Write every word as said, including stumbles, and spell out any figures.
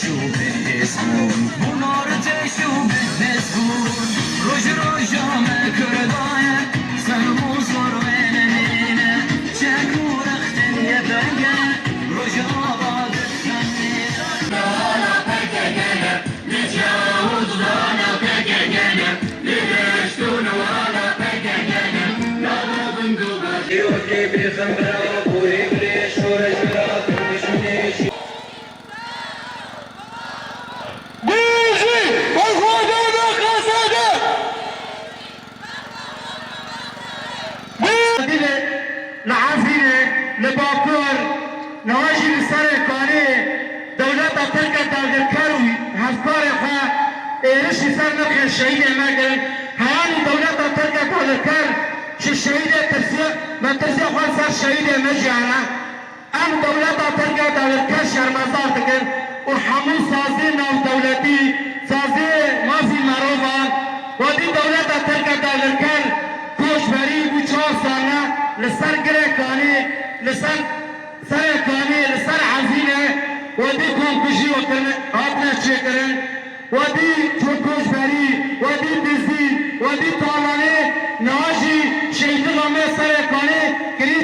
Bihêz bûn, bûnar cêş û bihêz bûn. Roj roja me Kurda ye, zilm û zor wê nemîne. Çek û rextên Y P G, Rojava dixemîne. Wana P K K ne, ne çawa wana P K K ne, ne deştûn wana P K K ne, ne bindu. Yok ki bir xembera, bu evre şoreş bera, konuşun. Bijî Berxwedana Xezade! Li Efrînê, li Bakur, niha jî li Serê Kanê dewleta Tirk e dagirker û hevkarê xwe êrişî ser nirxên şehîdê me kirin. Heyanî dewleta Tirk e dagirker ji şehîdê tirsiye, metirsiya xwe li ser şehîdê me jî hene. Em dewleta Tirk e dagirker şermezar dikin û hemû saziyên navdewletî, saziyê mafî merovan, wedî dewleta Tirk e dagirker koçberî bû çar sal ne li ser Girê Kanî, li ser Serê Kanî, li ser Efrînê, wedî komkujî we kirine, hatine çêkirin. Wedî koçberî, wedî dizdî, wedî talanê, niha jî şehîdê me Serê Kanê kirî.